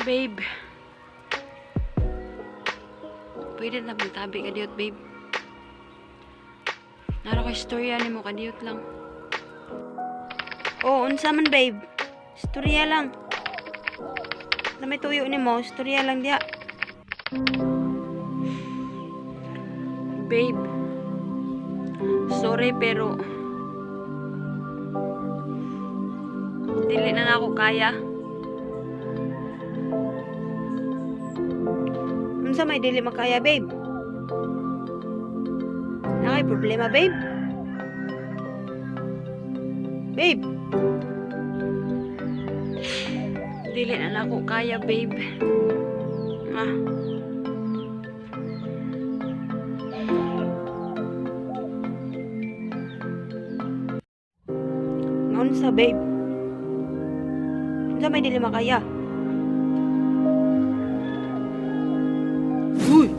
Babe. Pwede na magtabi ka diyot, babe. Nara ko istorya nimo kadiyot lang. Oh, unsa man, babe? Istorya lang. Na may tuyo nimo, istorya lang diha. Babe. Sorry pero dili na nako kaya. Unsa may dili makaya, babe? Nakay problema, babe? Babe. Dili na nako kaya, babe. Ah. Unsa, babe? Unsa may dili makaya? Uy!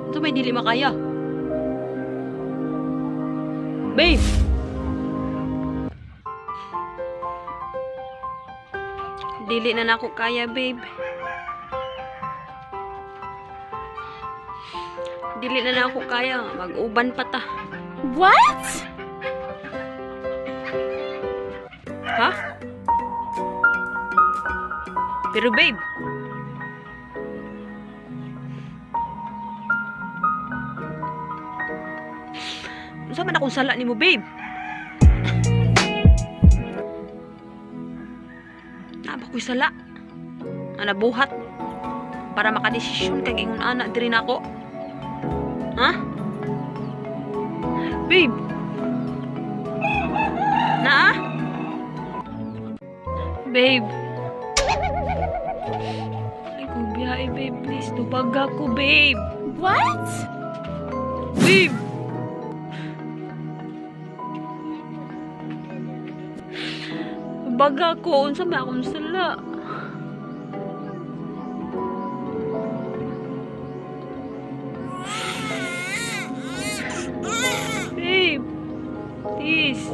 Unsa may dili makaya? Babe! Dili na nako kaya, babe. Dili na nako kaya. Mag-uban pa ta. What? Ha? Pero babe, unsa man akong sala nimo, babe? Naa ba ko'y sala nga nabuhat para makadesisyon kag ingon ana diri nako? Ha? Babe. Naa? Babe. Ay, kung biyahe, babe, please. Tubag ako, babe. What? Babe! Tubag ako. Unsa may akong sala? Babe! Please.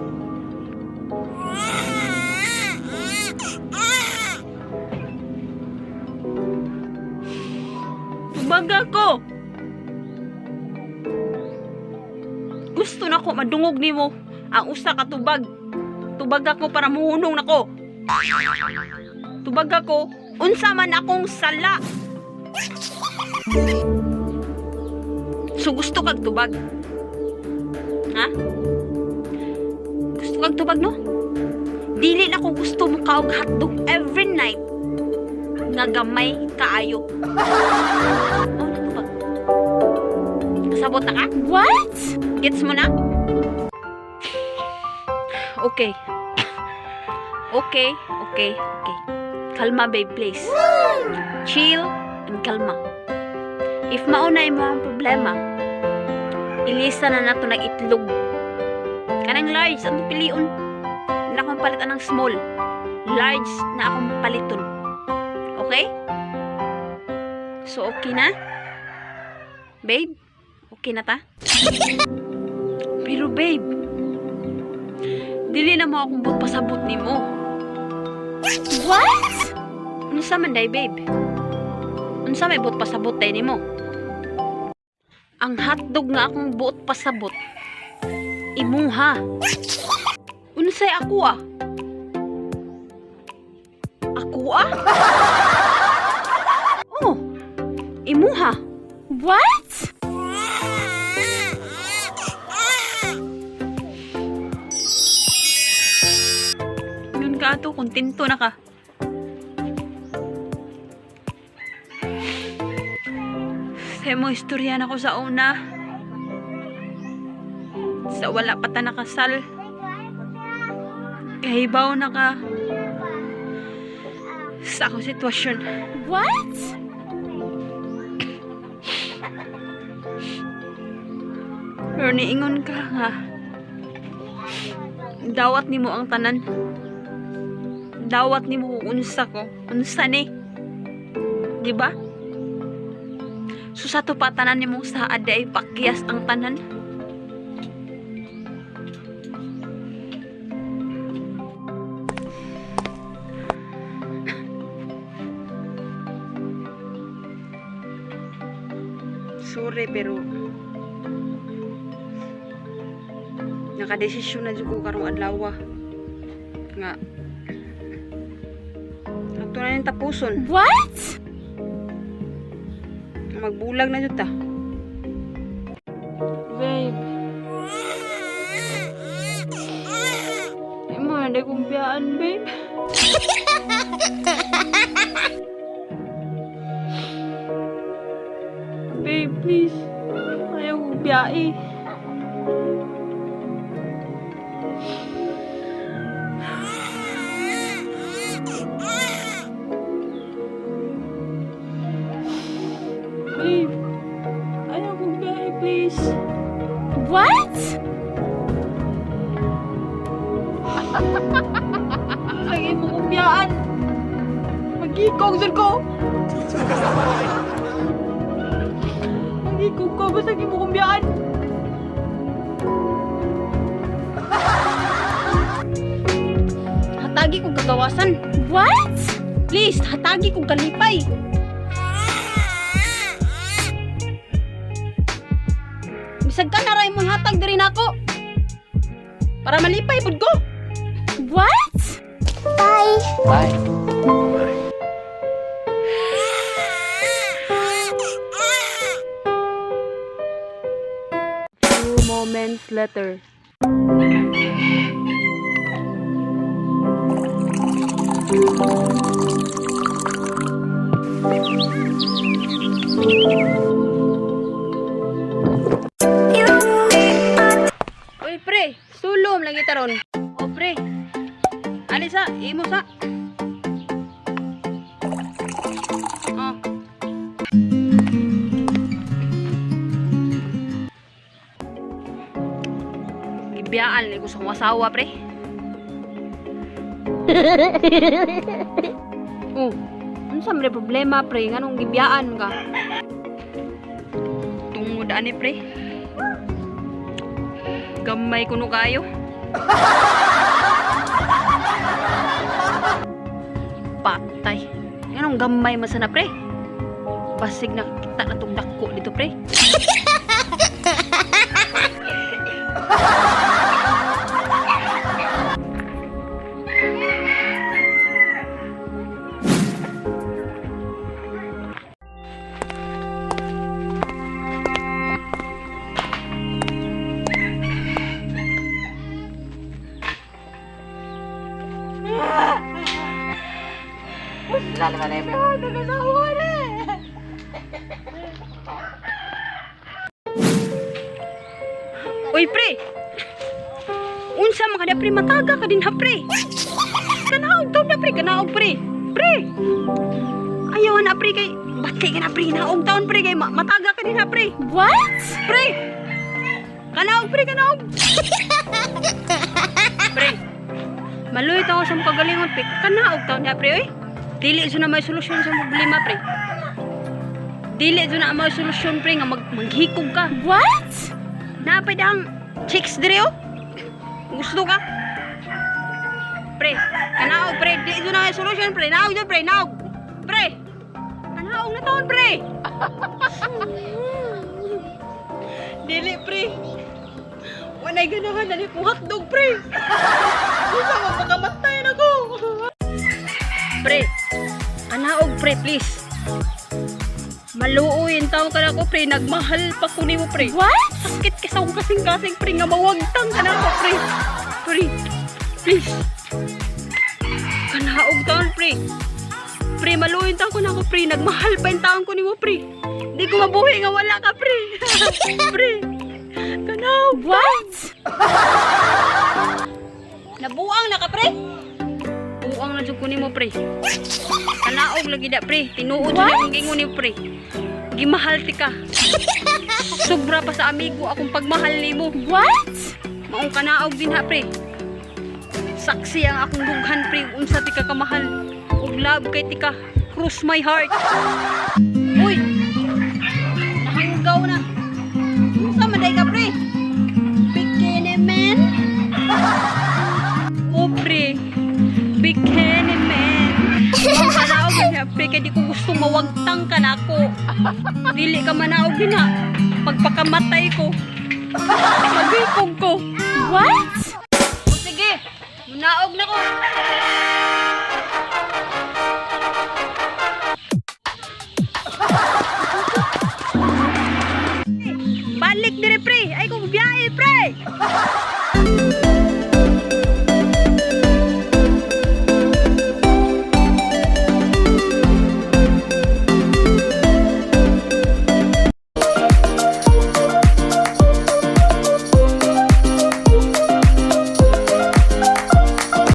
Tubag ako! Gusto na ko madungog nimo ang usa ka tubag. Tubag ako para muhunong nako. Tubag ako, unsa man akong sala. So gusto kag tubag? Ha? Gusto kag tubag, no? Dili na ko gusto mo kaog hotdog every night nga gamay kaayo. Oh, natubag. Kasabot na ka? What? Gets mo na? Okay. Okay. Kalma, babe, please. Chill and kalma. If mauna mo ang problema, ilisa na nato nag itlog. Kanang large, ang pilion. Na akong palitan ng small. Large na akong paliton. Okay? So, okay na? Babe? Okay na ta? Pero babe, dili na mo akong buot pasabot nimo. What? Unsa man day, babe? Unsa may buot pasabot day nimo? Ang hotdog nga akong buot pasabot, imuha. Unsay ako ah? Ako ah? Oh, imuha. What? Yun ka ato, kontento na ka. Sa imong istorya na ko sa una. Sa wala pa ta nakasal. Kahibaw na ka sa akong sitwasyon. What? Pero niingon ka nga, dawat nimo ang tanan. Dawat nimo kung unsa ko. Unsa ni? Di ba? So sa to pa tanan nimong saad ay pakyas ang tanan. Sorry pero nakadesisyon na jud ko karong adlaw nga ato na ning tapuson. What? Magbulag na jud ta. Babe. Imo na kong biyaan, babe. Babe, please. Ayaw kong biyahe. Babe, ayaw kong biyahe, please. What? Lagi mo kong biyaan. Maghikog jud ko. Maghikog ko, basta mo kong biyaan. Hatagi kong kagawasan. What? Please, hatagi kong kalipay. Bisag ka na ray mong hatag diri nako. Para malipay pud ko. What? Bye. Bye. Few moments later. Uy, pre, sulom lagi taron. O, pre. Ali sa, imo sa. Oh. Gibiyaan ni ko sa akong asawa, pre. Oh, unsa man problema, pre? Nganong gibiyaan ka? Tungod ani, pre. Gamay kuno kayo. Patay. Nganong gamay man sana, pre? Basig nakita na tong dako dito, pre. Wala naman ay may nag-asawa na. Uy, pre! Unsa man ka na, pre? Mataga ka din ha, pre! Kanaog taon na, pre! Kanaog, pre! Pre! Ayaw na, pre, kay... Batay ka na, pre! Naog taon, pre! Kay mataga ka din ha, pre! What? Pre! Kanaog, pre! Kanaog! Pre! Maluy ta ako sa mong kagalingon, pre. Kanaog taon niya, pre, oy. Dili jud na may solusyon sa problema, pre. Dili jud na may solusyon, pre, nga maghikog ka. What? Napay dang chicks dire, oh. Gusto ka? Pre, kanaog, pre. Di jud na may solusyon, pre. Naog jud, pre. Naog. Pre! Kanaog na taon, pre. Dili, pre. Walay ganahan na ni kong hotdog, pre. Gusto mo makamatay na ko. Pre, kanaog, pre, please. Maluoy taon ka na ko, pre. Nagmahal pa ko nimo, pre. What? Sakit ka sa akong kasing-kasing, pre. Nga mawagtang ka na ko, pre. Pre, please. Kanaog taon, pre. Pre, maluoy taon ko na ko, pre. Nagmahal pa yung taon ko nimo, pre. Di ko mabuhi nga wala ka, pre. Pre, kanaog. What? Nabuang na ka, pre. Buang na jud ko nimo, pre. Kanaog lagi da, pre. Tinuod jud akong gingon nimo, pre. Gimahal ti ka. Sobra pa sa amigo akong pagmahal nimo. What? Maong kanaog din ha, pre. Saksi ang akong dughan, pre. Unsa ti ka kamahal. Ug love kay ti ka. Cross my heart. Uy! Nahanggaw na. Unsa man day ka, pre? Bikini man? Oh, pre. Bikini man. Maong kanaog din ha, pre. Kay di ko gusto mawag Pagpakawagtang ka na ako. Dili ka manaog na. Pagpakamatay ko. Maghipog ko. What? O sige, munaog na ko. Balik dire, pre. Ay kung biyahe, pre.